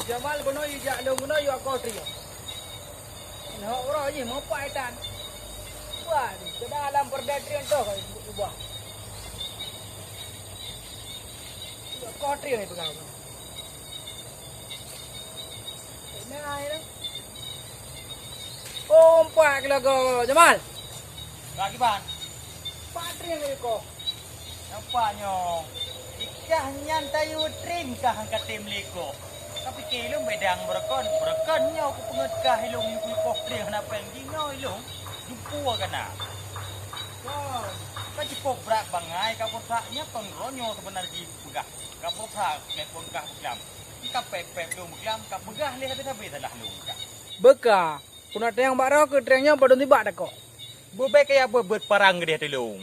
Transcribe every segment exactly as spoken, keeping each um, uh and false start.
Jamal keunoe yue jak lôn keunoe yue akoh trieng. Nyoe uroe jih meupat itan. Wah, keudalam peureudèe trieng toh ka ubah. Yue akoh trieng ipeugah. Nah, ya. Oh, empat kilo go, Jamal. Ka kiban? Empat trieng lé ko. Nampak nyoe. Ikah nyan tayue trieng kah angka tem lé ko. Tapi ke ilong bedang berekon, berekon nyoe ku peungeut kah ilong yue koh trieng hana péng jinoe ilong. Jumpa kana. Kon. Ka cipok brat bangai ka peusak nyoe kon ronyo sebenar jih peugah. Ka peusak lé pun kah peugam. Ka pep-pep lôn beuklam, ka peugah lé habéh-habéh salah lôn ka. Beuka, puna trieng bak droe keu trieng nyoe padum tibak takok. Beubèe kaya beuet-beuet parang keudeh teulông.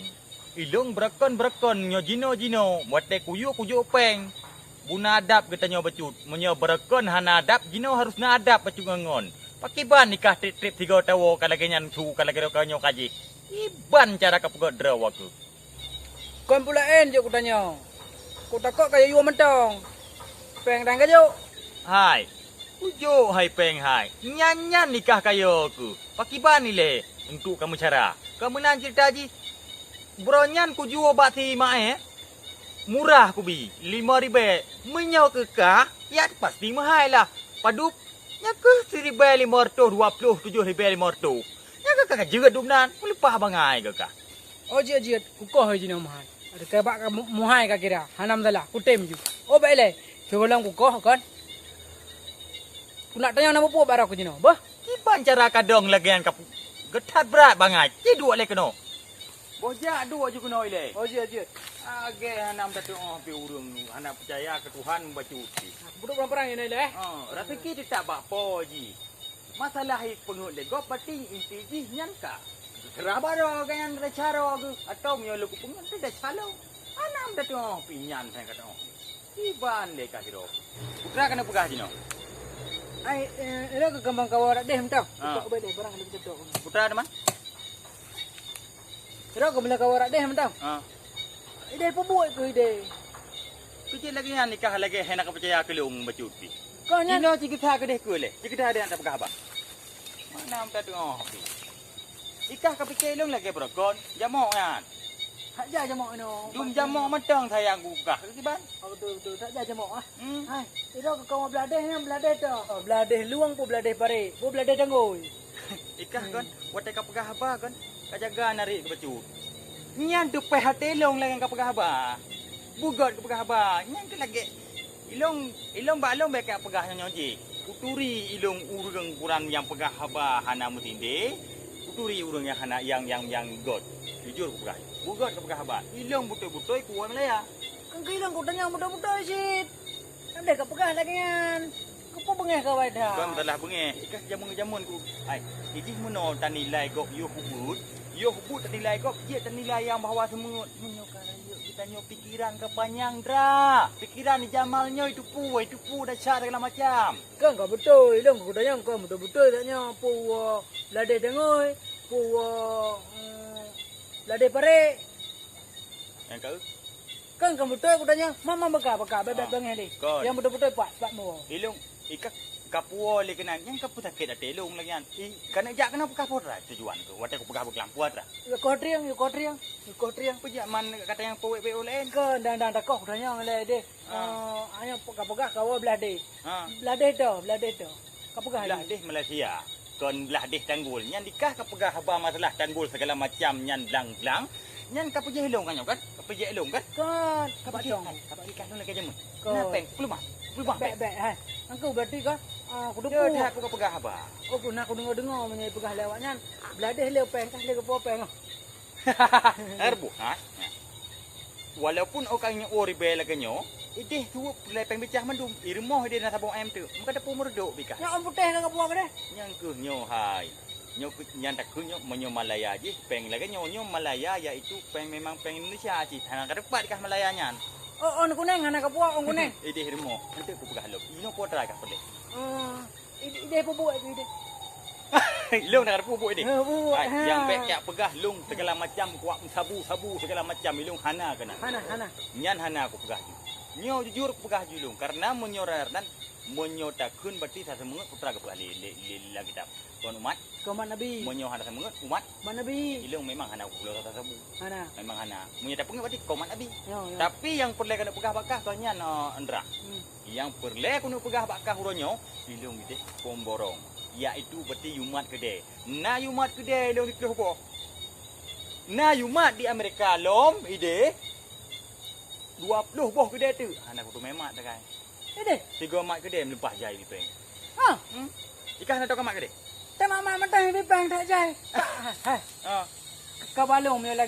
Ilông beureukon-beureukon nyoe jinoe-jinoe, watèe kuyue kujok péng. Buna adab geutanyoe bacut, meunyoe beureukon hana adab, jinoe harôh na adab bacut ngon-ngon. Pakiban nikah trép-trép sigoe tawoe ka lagèe nyan su ka lagèe droe ka nyoe ka jih. Iban cara ka peugöt droe waku. Kon peulaén jok kutanyoe. Kutakot kayue mantong. Péng dan kajok. Hai. Kujok hai péng hai. Nyan-nyan nikah kayok keuh. Pakiban ilèe untuk kamoe cara. Ka meunan ceurita jih. Buroe nyan kujua bak si Maé. Murah kubi, lima ribèe. Meunyoe keu kah, ya pasti meuhai lah. Padub, nyan keuh siribèe lima reutôh dua ploh, tujoh ribèe lima reutôh. Nyan keuh ka jeuet dum nan, meuleupah bangai keuh kah. Oh, jeuet-jeuet, kukoh jinoe meuhai. Ada kebak ka mu-, meuhai ka kira, hana masalah, kutem ju. Oh, bèk lé, sigohlom kukoh kon. Kunak tanyong na muphom baroe kujinoe, beuh. Kiban cara kadong lagèe nyan ka pu-, geuthat brat bangai, ci duek lé keunoe. Boh jak duek ju keunoe ilèe. Oh, jeuet, jeuet. Agèe hana meutatu'oh pih ureueng, hana peucaya keu Tuhan bacut pih. Aku peuduek barang-barang ilèe, ilèe. Oh, raseuki teutap bak Po jih. Masalah peungeut lé gob, berarti inti jih nyan ka. Teuseurah baroe gobnyan desya droe geuh, atawa meunyoe lôn kupeungeut teuh desya lôn. Hana meutatu'oh pih nyan, hana ka tatu'oh. Kiban lé ka sidroe. Putra keuneuk peugah jinoe. Ai, eh, ira keu gampang kawa rak deh mantong. Ha. Tok ubé deh, barang ada beutôi. Putra teuma? Ira keu meula kawa rak deh mantong. Ha. Ideh peubuet keu ideh. Keucil lagèe nyan nikah lagèe hana ka peucaya keu lôn bacut pih. Kon nyan. Jinoe ci geusa keudeh keu lé. Ci geusa deh ata peugah haba. Mana meuta teungoh pih. Ikah ka pike ilông lagèe beureugon, jamok nyan. Hak ja jamok inoe. Dum jamok mantong sayang ku peugah keu kiban. Oh, beutôi, beutôi. Hak ja jamok, ah. Hmm. Hai, ira keu kamoe blah deh nyan, blah deh toh. Oh, blah deh lueng peue blah deh parek, peue blah deh tanggôi. Ikah kon, watèe ka peugah haba kon, ka jaga narit keu bacut. Nyan teupèh até ilông lagèe ka peugah haba. Beugöt ka peugah haba, nyan keuh lagèe Ilông, ilông bak lôn bèk ka peugah nyoe jih. Kuturi ilông ureueng kurang nyang peugah haba hana meutindéh. Kuturi ureueng nyang hana, nyang, nyang, nyang göt. Jujur kupeugah. Beugöt ka peugah haba. Ilông beutôi-beutôi kuwoe Malaya. Kan keu ilông kutanyong beutôi-beutôi cit. Andai ka peugah lagèe nyan. Keupeue beungèh kawai that? Kon masalah beungèh. Ikah jameun-jameun ku. Hai, ijih meunoe tanilai gob yoh ubeuet. Yoh ubeuet tanilai gob, jeuet tanilai nyang bahwa seumeut. Meunyoe ka rayeuk geutanyoe pikiran ka panyang dra. Pikiran di jamal nyoe itu peue, itu peue desya segala macam. Kan ka beutôi, ilông keu geutanyoe kon beutôi-beutôi that nyoe, peue blah deh tanggôi, peue, eh, blah deh parek. Nyang ka? Kan ka beutôi geutanyoe, mama beuka-beuka, bèk-bèk beungèh lé. Kon. Nyang beutôi-beutôi pat, pat meurah. Ilông, ikah ka puwoe lé keunan, nyang ka peusakét até ilông lagèe nyan. I, ka neuk jak keunoe peugah peue tujuan keuh, watèe kupeugah beukeulampua tra. Yue koh trieng, yue koh trieng, yue koh trieng. Peue jak man kata nyang pewek-wek ulèe? Kon, dang-dang takoh geutanyoe lé deh. Ah. Eh, ayo pe-, ka peugah kawoe blah deh. Ah. Blah deh toh, blah deh toh. Ka peugah blah deh Malaysia. Kon blah deh tanggul. Nyan dikah ka peugah haba masalah tanggul segala macam nyan blang-blang. Nyan ka peujeuet ilông ka nyoe kan? Ka peujeuet ilông kan? Kan, ka peujeuet. Hai, ka peujeuet ilông lagèe jameun. Kon. Nah, péng, puluh mah. Puluh mah, bèk, péng. Bèk, hai. Angku berarti kan, ah, kudeungoe. Dah, aku ka peugah haba. Oh, pernah kudeungoe-deungoe meunyoe peugah lé awak nyan. Blah deh lé péng, kah lé keupeue péng. Erbu, ha? Walaupun oka nyoe ribèe lagèe nyoe, ideh suweup peureulèe péng bicah mandum, i rumoh ideh na saboh em teuk. Meuka teupeu meureudok bikah. Nyoe ôn putéh ka kapuang deh. Nyang keuh nyoe hai. Nyoe keuh nyan takheun nyoe meunyoe Malaya jih péng lagèe nyoe, nyoe Malaya yaitu péng memang péng Indonesia cit. Hana ka teupat kah Malaya nyan. Oh, ôn kunéng hana kapuang, ôn kunéng. Ideh rumoh, enteuk kupeugah lom. Inoe kuatra kah peudeh. Oh. Ideh, ideh peubuet tu ideh. Ilông dah ada peubuet ideh. Ha, peubuet, hai, ha. Nyang bèk jak peugah lông segala macam kuak sabu-sabu segala macam ilông hana keunan. Hana, hana. Nyan hana aku peugah ju. Nyoe jujur aku peugah ju ilông karena meunyoe radan Meunyoe takheun berarti saseungeut peue geupeuhah lé, lé, lé lam kitab. Kon umat. Kon umat Nabi. Meunyoe hana seungeut umat. Umat Nabi. Ilong memang hana kulo sasabu. Hana. Memang hana. Meunyoe tapeungeut berarti kon umat Nabi. Yo, yo. Tapi nyang peureulée keuneuk peugah bak kah kon nyan, eh, Indra. Hmm. Nyang peureulée keuneuk peugah bak kah uroe nyoe, ilong ideh pemborong. Yaitu berarti yumat keudeh. Na yumat keudeh ilong di ploh boh. Na yumat di Amerika lom ideh dua ploh boh keudeh teuk. Hana kuteumé mat takai. Ideh. Tiga mat keudeh meuleupah jai bipeng. Ha. Hmm? Ikah na toka mat keudeh. Teuma mat mantong bipeng that jai. Hai. Ha. Ka balong meunyoe lagi